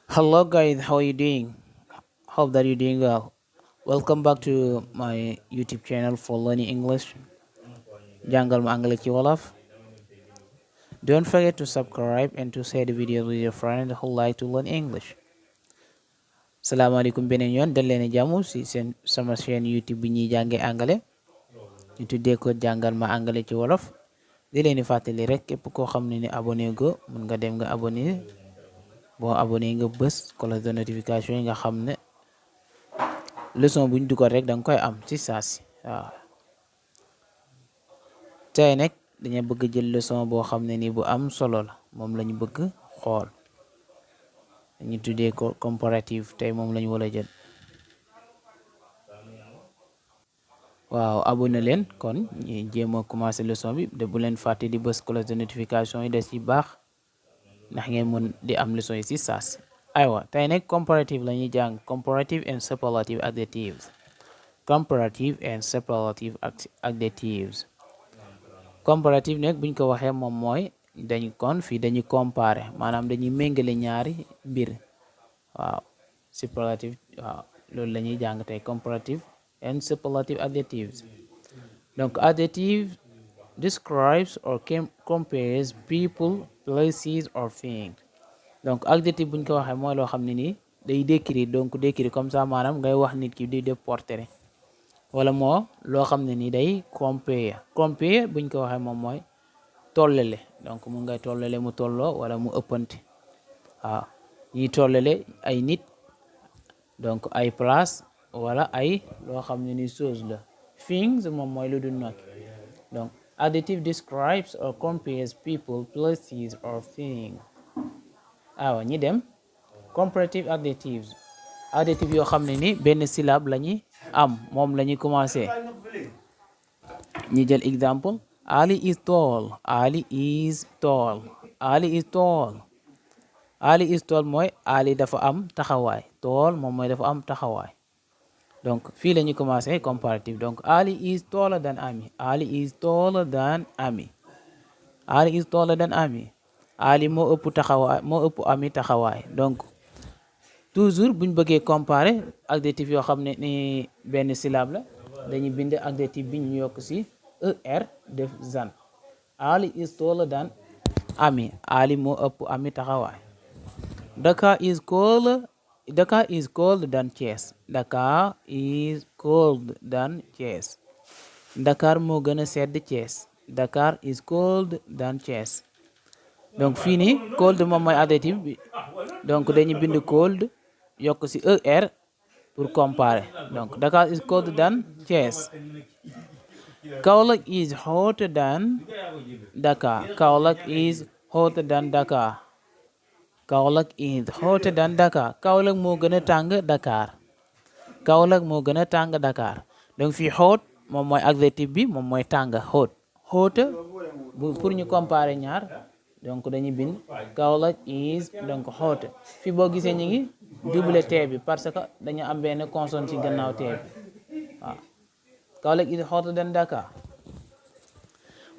Hello guys, how are you doing? Hope that you're doing well. Welcome back to my YouTube channel for learning English. Jangal ma Anglais ci wolof. Don't forget to subscribe and to share the video with your friends who like to learn English. Salaamaaleykum beneen yoon dal leen jàmm si seen sama chaîne YouTube bi ñuy jànge anglais ñu tuddee ko jàngal ma anglais ci wolof. Di leen di fàttali rek képp koo xam ne ni abonné go mun nga dem nga abonné boo abonné nga bës cloche de notification yi nga xam ne leçon buñ dugal rek danga koy am ci saasi waaw tey nag dañu bëgg jël leçon boo xam ne ni bu am solo la moom lañu bëgg xool dañu tuddee ko comparative tey moom lañu war a jël waaw abonné leen kon ñu jéem a commencé leçon bi de bu leen fàtte di bës cloche de notification yi des ci baax ndax ngeen mën di am leçon yi ci saasi aywa tey nag comparative la ñuy jàng comparative and superlative adjectives comparative and superlative adjectives comparative nag buñ ko waxee moom mooy dañu kon fii dañuy comparer maanaam dañuy méngale ñaari mbir waaw superlative waaw loolu la ñuy jàng tey comparative and superlative adjectives donc adjective describes or compares people places or things donc adjective buñ ko waxee mooy loo xam ne nii day décrire donc décrire comme ça maanaam ngay wax nit ki di def portrait wala moo loo xam ne ni day compare buñ ko waxee moom mooy tollale donc mu ngay tollale mu tolloo wala mu ëppante waaw ñiy tollale ay nit donc ay place wala ay loo xam ne ni chose la things moom mooy lu dul nag donc adjective describes or compares people places or things waaw ñi dem comparative adjectives adjective yoo xam ne ni benn syllabe lañuy am moom la ñuy commencé ñi jël exemple Ali is tall Ali is tall Ali is tall Ali is tall mooy Ali dafa am taxawaay tall moom mooy dafa am taxawaay donc fii la ñuy commencé comparative donc Ali is taller than Ami Ali is taller than Ami Ali is taller than Ami Ali moo ëpp taxawaay moo ëpp Ami taxawaay donc toujours buñ bëggee comparer adjectif yoo xam ne ni benn syllabe la dañuy bind adjectif bi ñu yokk ci er def than Ali is taller than Ami Ali moo ëpp Ami taxawaay Dakar is cold than Thiès Dakar is cold than Thiès Dakar moo gën a sedd Thiès Dakar is cold than Thiès donc fii nii cold moom mooy adjectif bi donc dañuy bind cold yokk ci er pour comparer donc Dakar is cold than Thiès Kaolack is hotter than Dakar Kaolack is hotter than Dakar Kaolack is hotter than Dakar Kaolack moo gën a tàng Dakar Kaolack moo gën a tàng Dakar donc fii hot moom mooy adjectif bi moom mooy tàng hot hotter pour ñu comparer ñaar donc dañuy bind Kaolack is donc hotter fii boo gisee ñu ngi double T bi parce que dañu am benn consonne ci gannaaw T bi waaw Kaolack is hotter than Dakar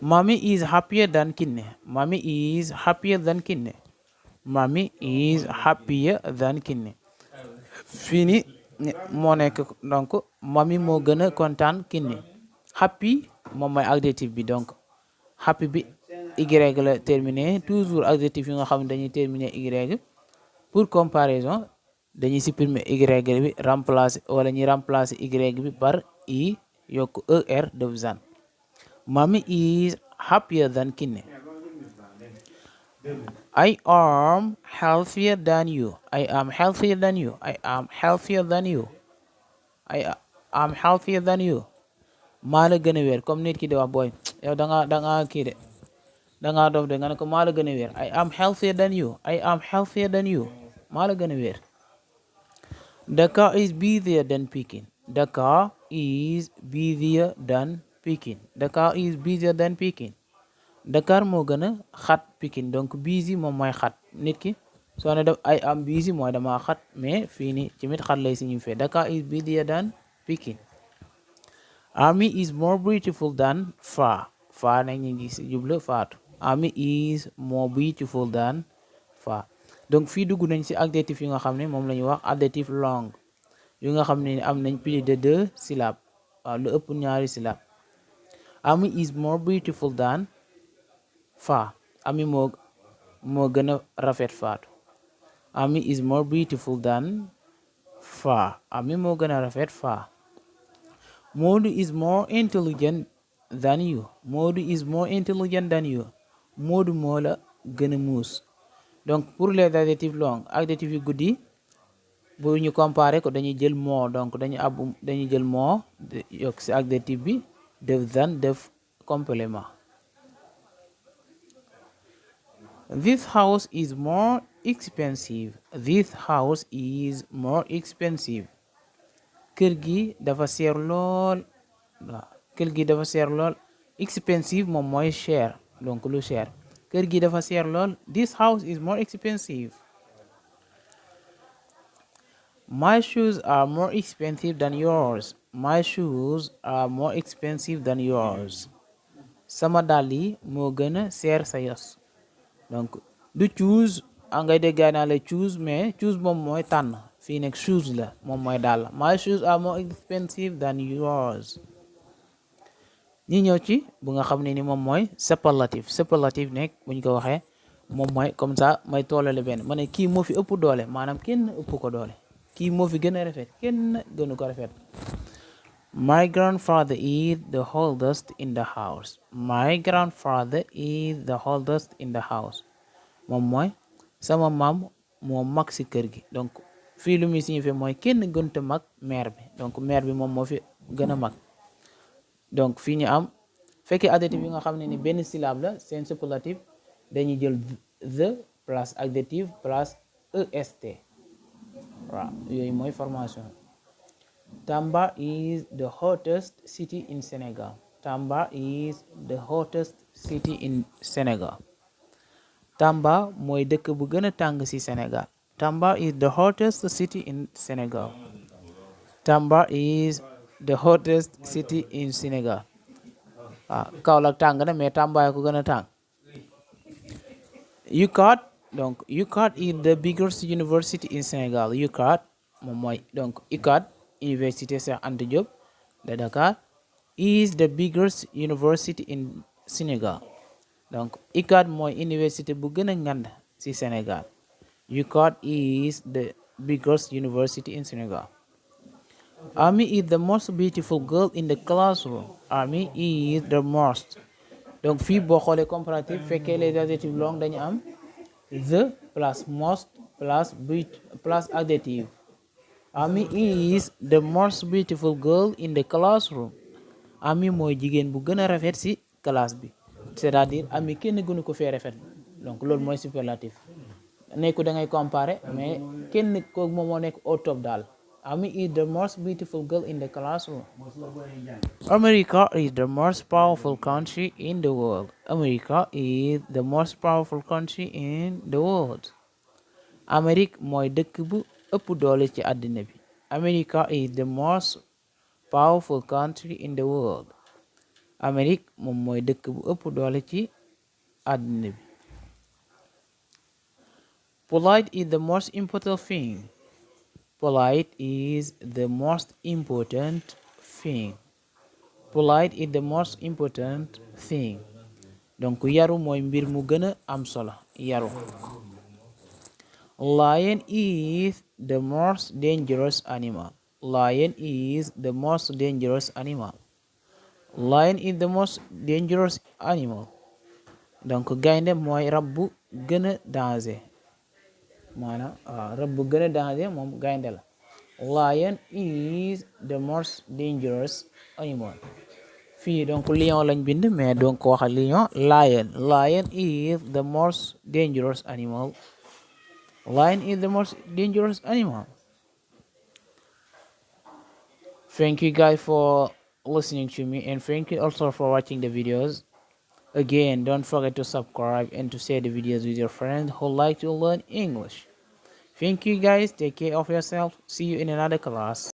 Mommy is happier than Kiné Mommy is happier than Kiné Mommy is happier than Kiné fii ni moo nekk donc Mommy moo gën a kontaan Kiné happy moom mooy adjectif bi donc happy bi y la terminé toujours adjectif yi nga xam ne dañuy terminer y pour comparaison dañuy supprimer y bi remplacer wala ñuy remplacer y bi par i yokk er def than Mommy is happier than Kiné I am healthier than you I am healthier than you I am healthier than you I am healthier than you maa la gën a wér comme nit ki di wax booy yow danga kii de danga dof de nga ne ko maa la gën a wér I am healthier than you I am healthier than you maa la gën a wér Dakar is busier than Peking Dakar is busier than Peking Dakar is busier than Peking Dakar moo gën a xat Peking donc busy moom mooy xat nit ki soo ne def I am busy mooy dama xat mais fii ni tamit xat lay signifie Dakar is busier than Peking Ami is more beautiful than Fa nag ñu ngi si jublu faatu Ami is more beautiful than Fa donc fii dugg nañ ci adjectif yu nga xam ne moom la ñuy wax adjectif long yu nga xam ne am nañ plus de 2 syllabes waaw lu ëpp ñaari syllabes. Ami is more beautiful than Fa. Ami moo gën a rafet Faatu. Ami is more beautiful than Fa. Ami moo gën a rafet Fa. Modu is more intelligent than you. Modu is more intelligent than you. Modu moo la gën a muus. donc pour les adjectifs longs adjectifs yu guddi bu ñu comparer ko dañuy jël moo donc dañuy jël moo yokk ci adjectif bi def than def complément. This house is more expensive. This house is more expensive. Kër gi dafa seer lool. waaw kër gi dafa seer lool. Expensive moom mooy cher donc lu cher. Kër gi dafa seer lool. This house is more expensive. My shoes are more expensive than yours. My shoes are more expensive than yours. Sama dàll yi moo gën a seer sa yos. donc du choose ngay déggaa naa la choose mais choose moom mooy tànn fii nekk shoes la moom mooy dàll. My shoes are more expensive than yours. ñi ñëw ci bu nga xam ne ni moom mooy superlative. Superlative nekk bu ñu ko waxee moom mooy comme ça may tollale benn ma ne kii moo fi ëpp doole maanaam kenn ëpp ko doole kii moo fi gën a rafet kenn gënu ko rafet. My grandfather is the oldest in the house. My grandfather is the oldest in the house. moom mooy sama maam moo mag ci kër gi donc fii lu muy signifié mooy kenn gënta mag mère bi donc mère bi moom moo fi gën a mag. donc fii ñu am fekkee adjectif yi nga xam ne ni benn syllabe la seen superlative dañuy jël the plus adjective plus est waaw yooyu mooy formation. Tamba is the hottest city in Senegal. Tamba is the hottest city in Senegal. Tamba mooy dëkk bu gën a tàng ci Sénégal. Tamba is the hottest city in Senegal. Tamba is the hottest city in Senegal. Kaolack tàng na mais Tamba ko gën a tàng. UCAD donc UCAD is the biggest university in Senegal. UCAD moom mooy donc UCAD Université Cheikh Anta Diop de Dakar is the biggest university in Senegal. donc UCAD mooy université bu gën a ngand ci Sénégal. UCAD is the biggest university in Senegal. Ami is the most beautiful girl in the classroom. Ami is the most. donc fii boo xoolee comparative fekkee les adjectifs longs dañu am the plus most plus adjective. Ami is the most beautiful girl in the classroom. Ami mooy jigéen bu gën a rafet ci classe bi c'est-à-dire Ami kenn gënu ko fee rafet donc loolu mooy superlatif nekku da ngay comparer mais kenn ko moom moo nekk au top daal. Ami is the most beautiful girl in the classroom. America is the most powerful country in the world. America is the most powerful country in the world. Amérique mooy dëkk bu ëpp doole ci àddina bi. America is the most powerful country in the world. Amérique moom mooy dëkk bu ëpp doole ci àddina bi. Polite is the most important thing. Polite is the most important thing. Polite is the most important thing. donc yaru mooy mbir mu gën a am solo yaru. Lion is the most dangerous animal. Lion is the most dangerous animal. Lion is the most dangerous animal. donc gaynde mooy rab bu gën a danger maanaam rab bu gën a danger moom gaynde la. Lion is the most dangerous animal. fii donc lion lañ bind mais donc waxa lion. Lion is the most dangerous animal. Lion is the most dangerous animal. Thank you guys for listening to me and thank you also for watching the videos. Again, don't forget to subscribe and to share the videos with your friends who like to learn English. Thank you guys. Take care of yourself. See you in another class.